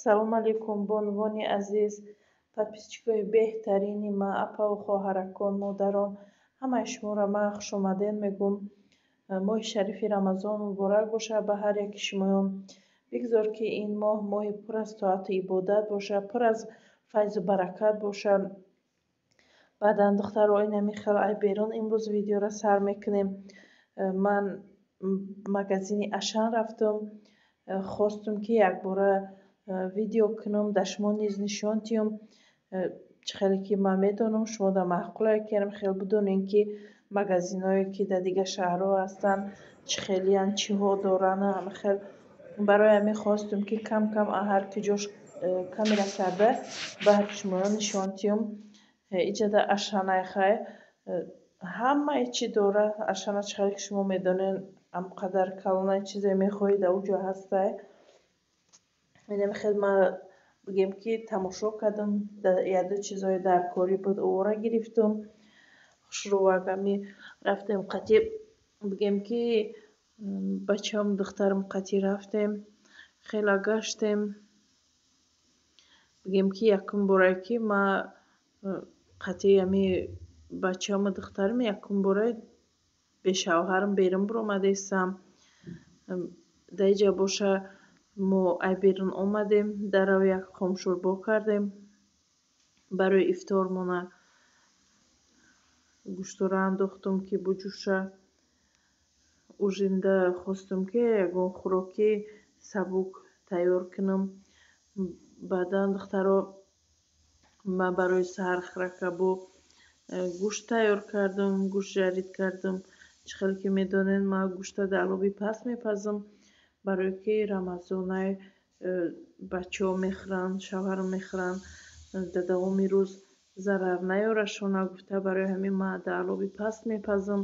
Салом алейкум, бонувони азиз, подписчикои беҳтарини ма, апаву хоҳаракон, модарон, ҳамаи шуморо ман хушомадед мегӯм. Моҳи шарифи Рамазон муборак бошад ба ҳар яки шумоён. Бигзор, ки ин моҳ моҳи пур аз тоату ибодат бошад, пур аз файзу баракат бошад. Баъдан, духтаро, инами хел ай берун имрӯз видеоро сар мекунем. Ман магазини Ашан рафтум, хостум, ки якбора видео кунам, дар шумо низ нишон диҳам. Чӣ хеле ки ман медонам, шумо дар маъқулае, ки хел бидонем, ки магазинҳое, ки дар дигар шаҳрҳо ҳастанд, чӣ хелиянд, чиҳо доранд. Ҳама хел барои ҳамин хостум, ки кам кам ҳар ки ҷош камера карда, ба ҳар шумоён нишон диҳам. Иҷада Ашанай хай ҳамаи чӣ дора. Ашана, чӣ хеле ки шумо медонед, ҳамқадар калонай, чизе мехоҳӣ, дар он ҷо ҳастай. Инами хел ман, бигем, ки тамошо кардам, якду чизҳои даркорӣ буд, овора гирифтум. Хушрӯвак ами рафтем қатӣ, бигем, ки бачаам, духтарам қатӣ рафтем, хела гаштем. Бигем, ки якум борае, ки ман қатъи ами бачааму духтарам якум борае бешавҳарам берун биромадаистам. Дар иҷа боша, мо ай берун омадем, дарав як хомшӯрбо кардем барои ифтормона. Гӯштора андохтум, ки буҷӯша. Ужинда хостум, ки ягон хӯроки сабук тайёр кунам. Баъдан, духтаро, ман барои саҳархӯрака бо гӯшт тайёр кардам, гӯшт жарить кардам. Чӣ хеле ки медонед, ман гӯшта дар олови паст мепазам, барое ки Рамазонай, бачаҳо мехӯранд, шавҳарам мехӯранд, дар давоми рӯз зарар наёрашона гуфта, барои ҳамин ман дар олови паст мепазам.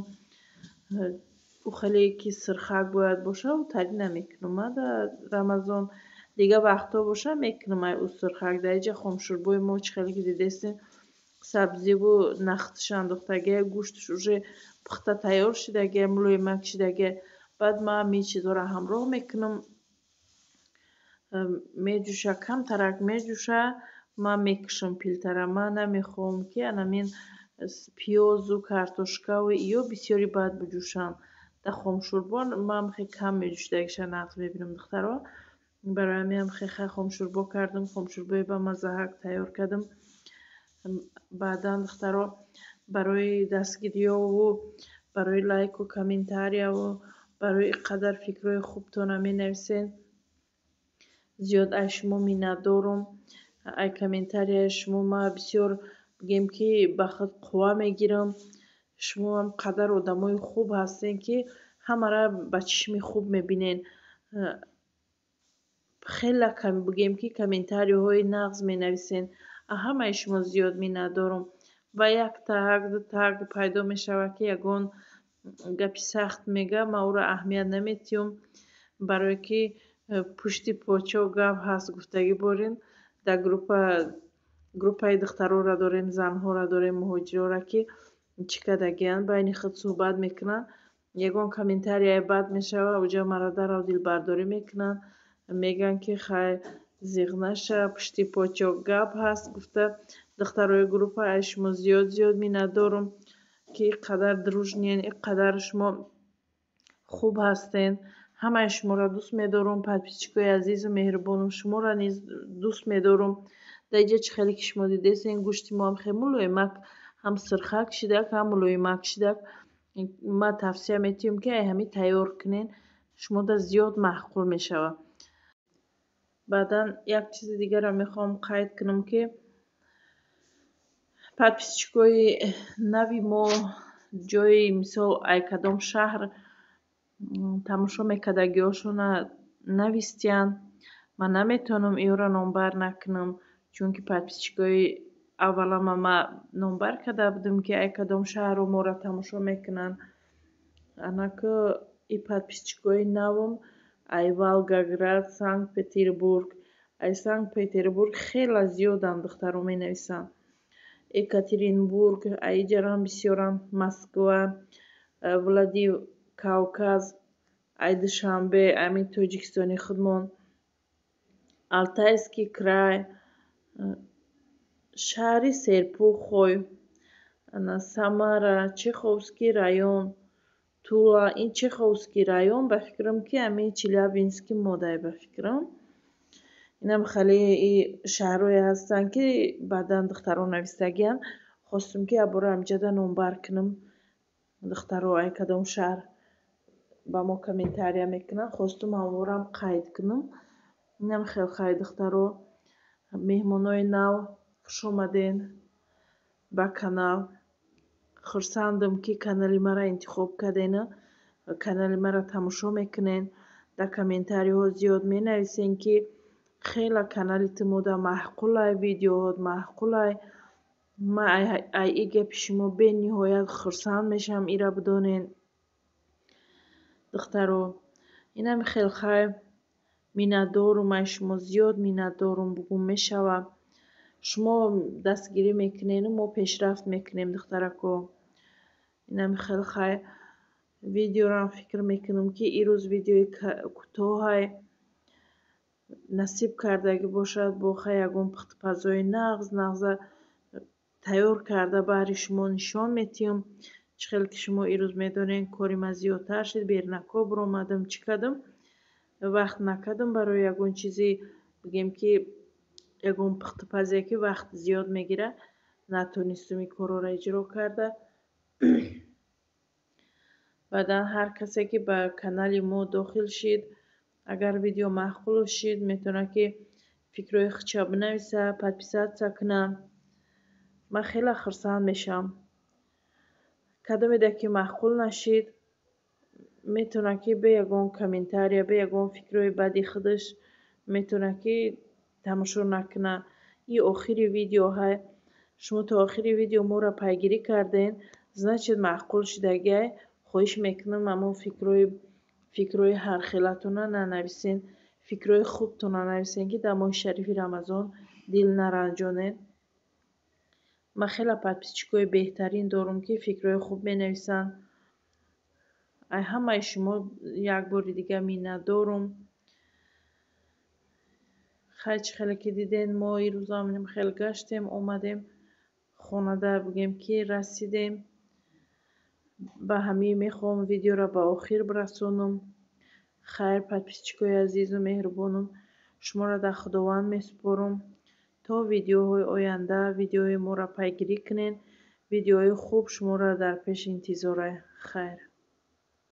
Ӯ хеле ки сирхак бояд боша, ӯ тарӣ намекунам ман дар Рамазон. Дигар вақтҳо боша, мекунам ай ӯ сирхак. Дар инҷа хомшӯрбои мо, чӣ хеле ки дидестем, сабзиву нахташ андохтагия, гӯшташ уже пухта тайёр шудагия, мулоимак шудагия. Баъд ман ҳамин чизҳоро ҳамроҳ мекунам, меҷӯша, камтарак меҷӯша, ман мекушам плитара. Ман намехоҳам, ки анамин пиёзу картошкаву иё бисёри баъд буҷӯшанд дар хомшӯрбо. Ман хеле кам меҷӯшидагиша нағз мебинам, духтаро. Барои ҳамин хеле хомшӯрбо кардам, хомшӯрбои бамаззаҳак тайёр кардам. Баъдан, духтаро, барои дастгириёву барои лайку комментарияву барои ин қадар фикрҳои хубтона менависед, зиёд ай шумо миннатдорум. Ай комментарияи шумо ман бисёр, бигем, ки ба худ қувва мегирам. Шумо ҳам қадар одамои хуб ҳастед, ки ҳамаро ба чишми хуб мебинед. Хеле, бигем, ки комментариҳои нағз менависед. Ҳамаи шумо зиёд миннатдорум. Ва як так, ду так пайдо мешавад, ки ягон гапи сахт мега, ман ӯро аҳамият наметиҳам, барое ки пушти почо гап ҳаст гуфтагӣ борин. Дар группаи духтароро дорем, занҳоро дорем, муҳоҷирора, ки чӣ кардагиянд, байни худ суҳбат мекунанд. Ягон комментарияи бад мешавад, оҷа маро дарав дилбардорӣ мекунанд, мегӯянд, ки хай, зиғ наша, пушти почо гап ҳаст гуфта. Духтарои группа, ай шумо зиёд зиёд миннатдорум, ки ин қадар дружный ен, ин қадар шумо хуб ҳастед. Ҳамаи шуморо дӯст медорум, подписчикои азизу меҳрубонум, шуморо низ дӯст медорум. Дар инҷа, чӣ хеле ки шумо дидестен, гӯшти мо ҳам хеле мулоимак, ҳам сирхак шидак, ҳам мулоимак шидак. Ман тавсия метиҳам, ки ай ҳамин тайёр кунед, шумода зиёд маъқул мешавад. Баъдан як чизи дигарро мехоҳам қайд кунам, ки подписчикои нави мо ҷои, мисол, ай кадом шаҳр тамошо мекардагиҳошона навистиянд. Ман наметавонам иёро номбар накунам, чунки подписчикои аввалама ман номбар карда будам, ки ай кадом шаҳру моро тамошо мекунанд. Анаку и подписчикои навум ай Волгоград, Санкт Петербург. Ай Санкт Петербург хеле зиёданд, духтаро, менависанд. Екатеринбург, ай иҷарам бисёранд. Москва, Владикавказ, ай Душанбе, ами Тоҷикистони худмон. Алтайский край, шаҳри Серпухов, Самара, Чеховский район, Тула. Ин Чеховский район, ба фикрам, ки ҳамин Челябинский модай, ба фикрам. Инам хеле шаҳрҳое ҳастанд, ки баъдан духтаро навистагианд. Хостум, ки якбора ҳамҷода номбар кунам. Духтаро ай кадом шаҳр ба мо комментария мекунанд, хостум ҳамворам қайд кунам. Инам хел. Хай, духтаро, меҳмонои нав, хушомаден ба канал. Хурсандам, ки канали маро интихоб кардена, канали маро тамошо мекунен. Дар комментариҳо зиёд менависен, ки хела канали ту мода маъқулай, видеоҳот маъқулай. Ман ай и гапи шумо бениҳоят хурсанд мешавам, ира бидонен, духтаро. Инам хел. Хай, миннатдорум ай шумо, зиёд миннатдорум бугум мешавад. Шумо дастгирӣ мекунену мо пешрафт мекунем, духтарако. Инам хел. Хай, видеорам фикр мекунам, ки ирӯз видеои кӯтоҳай. Насиб кардагӣ бошад, бо хай ягон пухтупазҳои нағз нағза тайёр карда баҳри шумо нишон метиҳам. Чӣ хел ки шумо ирӯз медонед, кори ман зиёдтар шуд, бернако биромадам, чӣ кардам, вақт накардам барои ягон чизи, бигем, ки ягон пухтупазе, ки вақт зиёд мегирад, натонистум ин корҳоро иҷро карда. Баъдан ҳар касе, ки ба канали мо дохил шид, агар видео маъқул шид, метавонад, ки фикрҳои худша бинависа, подписаться кунад. Ман хеле хурсанд мешавам. Кадомеда ки маъқул нашид, метавонад, ки бе ягон комментария, бе ягон фикрҳои бади худаш метавонад, ки тамошо накунад. И охири видеоҳай. Шумо то охири видео моро пайгирӣ кардем, значит, маъқул шудагиай. Хоҳиш мекунам, ҳамон фикрҳои ҳархелатона нанависен, фикрҳои хубтона нависен, ки дар моҳи шарифи Рамазон дил наранҷонед. Ман хеле подписчикҳои беҳтарин дорам, ки фикрҳои хуб менависанд. Ай ҳамаи шумо як бори дига миннатдорум. Хай, чӣ хеле ки диден, мо ирӯзам хел гаштем, омадем, хонада, бигем, ки расидем. Ба ҳамин мехоҳам видеоро ба охир бирасонам. Хайр, подписчикои азизу меҳрубонам, шуморо дар Худованд месупорам. То видеоҳои оянда видеоҳои моро пайгирӣ кунед. Видеоҳои хуб шуморо дар пеш интизора. Хайр.